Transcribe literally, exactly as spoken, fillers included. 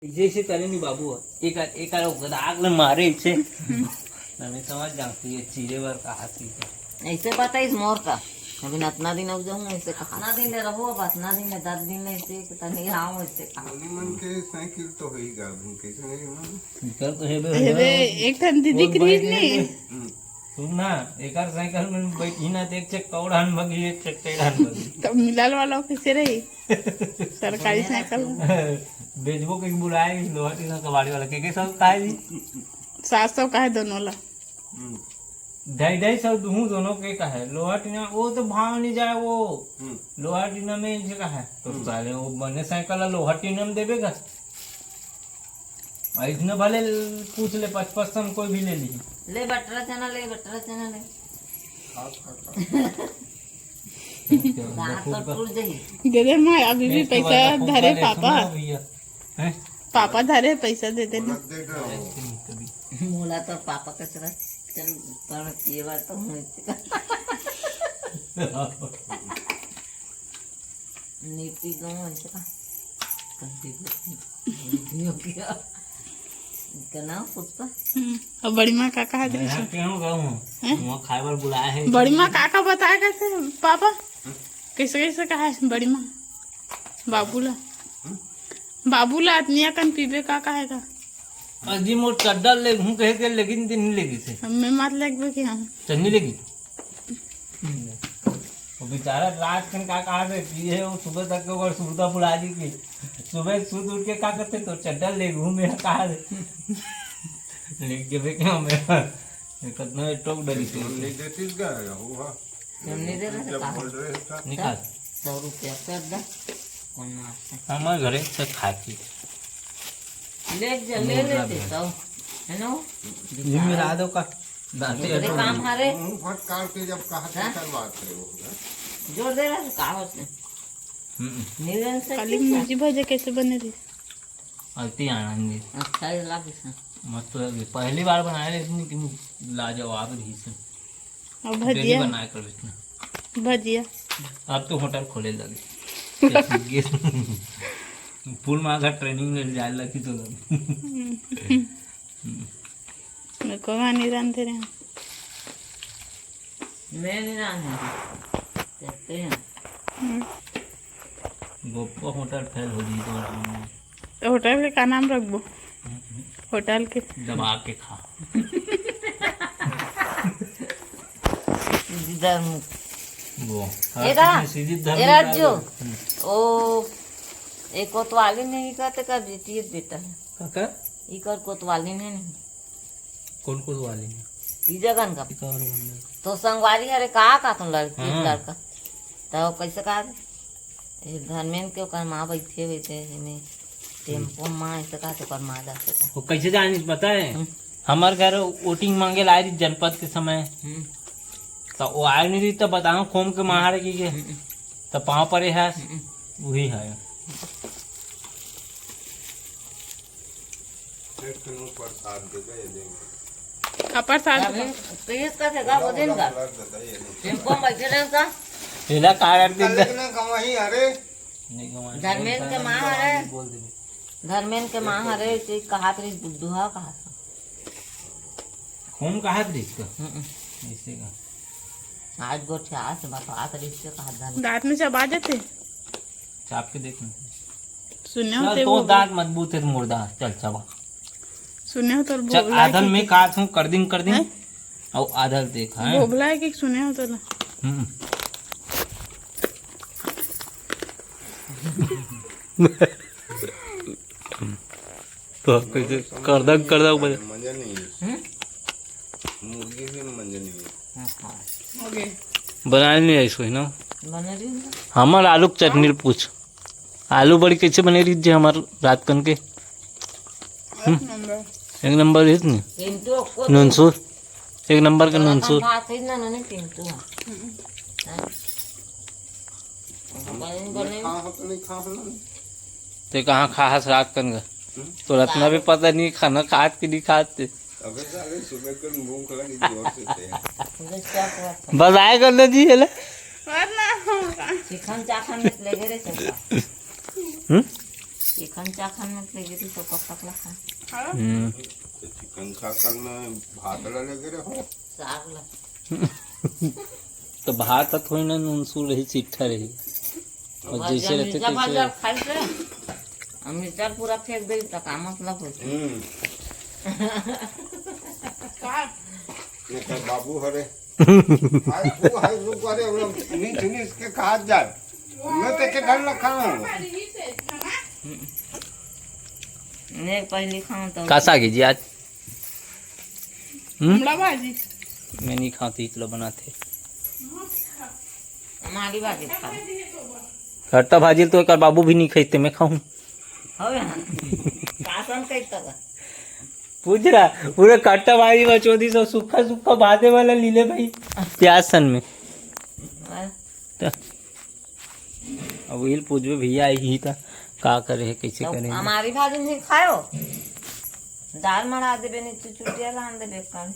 जैसे करे नी बाबू, एक एक गदाग ले मारे इसे। हमें समझ जाती है चीरे बर कहा थी। ऐसे बताइस मोर का, अभी नतना दिन हो जाऊँ, ऐसे कहा। अतना दिन ले रहो, अब अतना दिन ले, दस दिन ले, ऐसे कि तनी आओ, ऐसे कहा। मन के साइकिल तो होई गा, अभी कैसे नहीं होना? निकल तो है बे, हेबे, एक ठन दीदी कौन करीज बाइक नहीं। है? हम्म। सुन ना, एकर साइकिल में बैठी ना, देख चेक कौड़ान भगी, एक चेक कौड़ान भगी। तब मिलल वाला कैसे रही? सरकारी साइकिल। बेचबो के बुलाए, लोहा टीना कबाड़ी वाला के, के सब काहे जी? सात सौ काहे दोनों ला? हम्म। ढाई ढाई सौ दूहूं दोनों के काहे? लोहा टीना, वो तो भाव नहीं जाए वो। हम्म। लोहा टीना में इनसे काहे? तो हम्म। साले वो बने साइकिल ला लोहा टीना में देबे का? अइसने भले पूछ ले, पच पच सौ में कोई भी ले ली। ले बटरा चना ले, बटरा चना ले। दांत तो टूट जाई। दे दे माँ, अभी भी पैसा धरे पापा। पापा धरे पैसा दे दे ना। मोला तो पापा कचरा चल, पर ये बार तो हूँ। नीति गाँव ऐसे का? कंती को। नीति हो गया। इतना कुत्ता। हम्म, अब बड़ी माँ का कहा दे? मैं क्यों गाऊँ? हैं? वहाँ खाए बर बुलाया है। बड़ी माँ का का बताया कैसे पापा? कैसे कैसे कहा है बड़ी माँ? बाबू ला। बाबू ला आदमी अकन पीबे का कहेगा? अजी मोर चड्डा ले हूँ कहे के, लेकिन दिन नहीं लेगी से। हमें मत लगबे कि हम। चन्नी लेगी। वो बेचारा रात कन का कहा से पिए, वो सुबह तक के ओकर सुरता फुला दी कि सुबह सुत उठ के का करते तो चड्डा ले घूमे कहा से। लेके देखे हमें कितना टोक डरी से। नहीं देती क्या है वो, हाँ? तुम नहीं दे रहे जब कहा? बोल रहे हैं तो निकाल। सौ रुपया कर दे। कौन मारते? हमारे घरे से खाती। ले जा, ले लेते तो, है ना? ये मिला दो का। दांते तेरे काम हरे। मुंह फट काट के जब कहा था हाँ? करवाते हो। जोर दे रहा था, कहा उसने? हम्म। नीलन से खाली किया? मुर्गी भजे कैसे बने रही? अति आनंदी। अच्छा ही लगे से। मस्त लगे। पहली बार बनाए रहे इतनी कि लाजवाब रही से। और daily भजिया? बनाए कर इतना। भजिया? अब तो होटल खोले लगे। फूल माँ का ट्रेनिंग ले जाए लगी तो लगे। हम्म। मैं को मानी रांधे रहे। मैं नहीं रांधूंगी। देखते हैं। हम्म। गोप्पा होटल फेल हो गई तो तो होटल के का नाम रखबो? हम्म। होटल के दबा के खा। सीधी धर्म। वो। ए रा-, सीधी धर्म ए राजू। हम्म। ओ, ए कोतवाली नहीं कहते का बेटी है बेटा है। काका? इकर कोतवाली नहीं, नहीं। कौन कोतवाली नहीं? ई जगन का। इकर वाली। तो संगवारी हरे का, का तुम लड़की हाँ। लड़का? तो कैसे का? ए, धर्मेन के ओकर माँ बैठे हुए थे, एमे टेम्पो माँ ऐसे का, तो ओकर माँ जाते का। वो कैसे जानिस पता है? हम्म। हमार घर वोटिंग मांगे ला रही जनपद के समय। हम्म। तो वो आए नहीं रही, तो बताओ खोम के मार की के। हम्म। तो पाँव पड़े है, हम्म। वही है। एक ठन प्रसाद दे दे, ये देंगे। का प्रसाद? अभी तीस का थे का, वो दिन का? टेम्पो में बैठे रहे का? तेला का कर दे? लेकिन कमाई, अरे। नहीं कमाई। धर्मेन के माँ हरे। बोल दे। धर्मेन के माँ हरे, इसे कहात रही, बुद्धू हा कहात। खून कहात रही इसका? हम्म। ऐसे का। आज गोठिया से बकवास रही, इसे कहात धर्मेन। दांत में चबा देते। चाप के देख ना। सुने हो चल, ते तो वो दांत मजबूत है, मुर्दा। चल, चबा। सुने हो तोर चल, भोभला आदन के में काट हूँ, कर दिन, कर दिन। हैं? और आदर देख, हैं? भोभला है कि सुने हो तोला? हम्म। तो आप कैसे करदक, करदक बजा? मजा नहीं है। हम्म? मुर्गी भी मजा नहीं है। हाँ, हाँ। बनाए नहीं आइस कोई ना? बने रही है। हमार आलू के चटनी पूछ। आलू बड़ी कैसे बने रही जे हमार रात कन के? एक नंबर। एक नंबर रही नहीं? पिंटू को नूनसूर। एक नंबर के तोरा नूनसूर। कम बात है ना, ना, नहीं, पिंटू। हम्म। हाँ। बने, बने। खा हो तो नहीं खा हो ना? ते कहाँ खा हस रात कन का? हम्म। तो रत्ना भी पता नहीं खाना खात कि नहीं खात ते। अबे साले सुबह कर भूख लगी जोर से थे। बस आए कर ना जी, हेले। वरना होगा। चिकन चाकन में ले गए रे चंपा। हम्म? चिकन चाकन में ले गिरी तो कब तक ला खा? हम्म। चिकन चाकन में भात ला लेके रहो। साग ला। तो भात ह थोड़ी ना नून सून रही, चिट्ठा रही। और जैसे रहते मिर्चा भर तैसे। जाए खाई से, हम मिर्चा पूरा फेंक दे तो का मतलब होते? हम्म। का? ये कर बाबू हरे। आज तू है जो करे हम लोग नीच नीच के कहा जाए। मैं तो के घर रखा हूँ। मैं पहली खाऊं तो का साग है जी आज? हम्म? कुमड़ा भाजी। मैं नहीं खाती, इतना बनाते। हमारी भाजी खा। खट्टा भाजी तो एक बाबू भी नहीं खाते, मैं खाऊं? हो यहाँ। कासन कई तक। पूछ रहा, पूरे खट्टा भाजी बचोदी सब सूखा सूखा भादे वाला लीले भाई, प्याज सन में। तो अब वही पूछबे भैया, आई ही था, का करे है, कैसे तो करे है? हमारी भाजी नहीं खायो, दाल मड़ा देबे, नहीं तो चुटिया रान देबे कल।